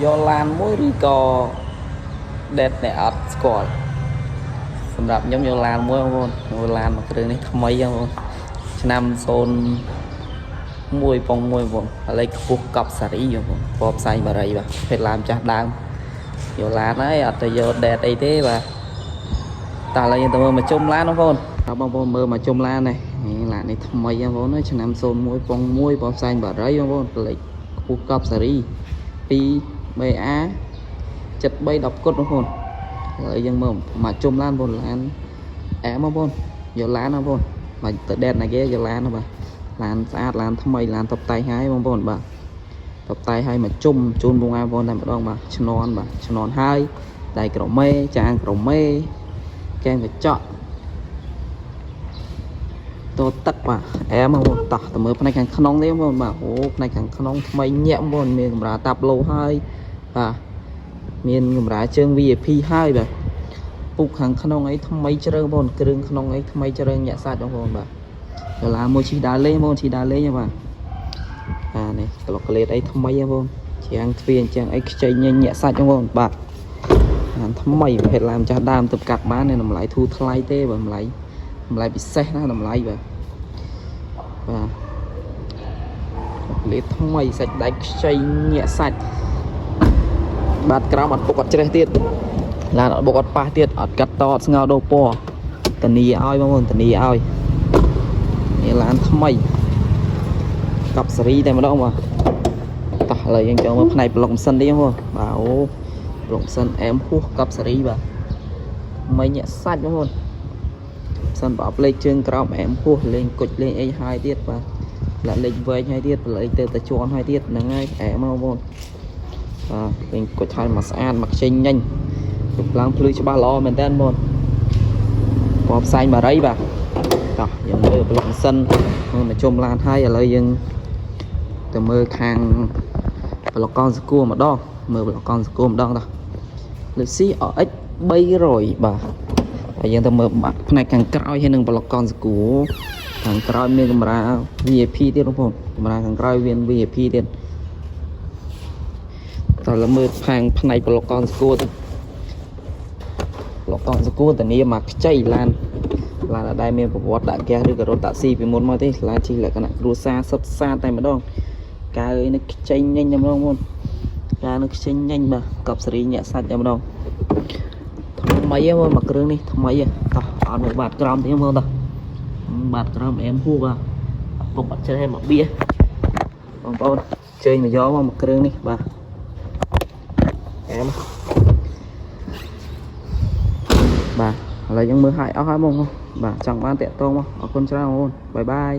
យកឡានមួយឬក៏ date អ្នកអត់ស្គាល់សម្រាប់ខ្ញុំយកឡានមួយបងប្អូនយកឡានមួយគ្រឿងនេះថ្មីបងប្អូនឆ្នាំ01ប៉ុង1បងប្អូនឥឡូវខ្ពស់កប់សារីបងប្អូនពណ៌ផ្សែងបារីបាទភេទឡានចាស់ដើមយកឡានហើយអត់ទៅយក date អីទេបាទតោះឥឡូវយើងទៅមើលមកជុំឡានបងប្អូនបាទបងប្អូនមើលមកជុំឡាននេះនេះឡាននេះថ្មីបងប្អូនឆ្នាំ01ប៉ុង1ពណ៌ផ្សែងបារីបងប្អូនប្លេចខ្ពស់កប់សារី2 BA 73 10គុតបងប្អូនហើយយើងមើលមកជុំឡានបងឡានអែមបងប្អូនយកឡានបងប្អូនមកទៅ date ណាគេយកឡានបាទឡានស្អាតឡានថ្មីឡានតុបតែងហើយបងប្អូនបាទតុបតែងហើយមកជុំជូនបងប្អូនតែម្ដងបាទឈ្នន់បាទឈ្នន់ហើយដៃក្រមេចានក្រមេកែងកញ្ចក់តទឹកបាទអែមបងប្អូនតោះទៅមើលផ្នែកខាងក្នុងនេះបងប្អូនបាទអូផ្នែកខាងក្នុងថ្មីញាក់បងប្អូនមានកម្រាលតាប់ឡូហើយបាទមានកម្រាលជើង VIP ហើយបាទពុកខាងក្នុងអីថ្មីជ្រើងបងប្អូនគ្រឿងក្នុងអីថ្មីជ្រើងញាក់សាច់បងប្អូនបាទដុល្លារមួយឈីដើរលេងបងប្អូនឈីដើរលេងបាទអានេះក្លុកក្លេតអីថ្មីបងប្អូនជាងទ្វារអញ្ចឹងអីខ្ចីញញញាក់សាច់បងប្អូនបាទអានថ្មីប្រភេទឡានចាស់ដើមទៅកាត់បាននៅតម្លៃធូរថ្លៃទេបាទតម្លៃតម្លៃពិសេសណាតម្លៃបាទបាទក្លេតថ្មីសាច់ដែកខ្ចីញាក់សាច់ បាទក្រោមអត់ពុកអត់ច្រេះទៀតឡានអត់បុកអត់ប៉ះទៀតអត់កាត់តអត់ស្ងោដូរពណ៌តានីឲ្យបងប្អូនតានីឲ្យនេះឡានថ្មីកប់សេរីតែម្ដងបាទតោះឥឡូវយើងចូលមកផ្នែកប្លុកម៉ាស៊ីននេះបងប្អូនបាទអូប្លុកម៉ាស៊ីនអែមហួសកប់សេរីបាទថ្មីញាក់សាច់បងប្អូនម៉ាស៊ីនប្រអប់លេខជើងក្រោមអែមហួសលេងគុជលេងអីហើយទៀតបាទលាក់លេខវែងហើយទៀតប្លេកទៅតែជន់ហើយទៀតហ្នឹងហើយអែមបងប្អូន បាទពេញគុជហើយមកស្អាតមកខ្ចីញញរូបឡើងភ្លឺច្បាស់ល្អមែនតើបងពណ៌ផ្សែងបារីបាទតោះយើងមើលប្លុកម៉ាស៊ីនមើលមកជុំឡានហើយឥឡូវយើងទៅមើលខាងប្លុកកង់សកួរម្ដងមើលប្លុកកង់សកួរម្ដងតោះលើ CRX 300បាទហើយយើងទៅមើលបាក់ផ្នែកខាងក្រោយហើយនឹងប្លុកកង់សកួរខាងក្រោយមានកាមេរ៉ា VIP ទៀតបងប្អូនកាមេរ៉ាខាងក្រោយមាន VIP ទៀត តើមើលផាងផ្នែកប្លុកកនស្គួរទៅប្លុកកនស្គួរតានីមកខ្ចីឡានឡានអត់ដែលមានប្រវត្តិដាក់ហ្គាសឬក៏រត់តាក់ស៊ីពីមុនមកទេឡានជិះលក្ខណៈគ្រួសារសុទ្ធសាធតែម្ដងកៅអីនេះខ្ចីញញតែម្ដងមុនកៅនេះខ្ចីញញបាទកប់សេរីញាក់សាច់តែម្ដងថ្មីហ្នឹងមកគ្រឿងនេះថ្មីតោះអត់មើលបាតក្រោមទេមើលតោះបាតក្រោមអែមហួបាទពុកអត់ចេះមកបៀបងប្អូនជើញមកយកមកមួយគ្រឿងនេះបាទ អែមបាទឥឡូវយើងមើលឲ្យអស់ហើយបងបាទចង់បានតាក់ទងមកអរគុណច្រើនបងប្អូន bye bye.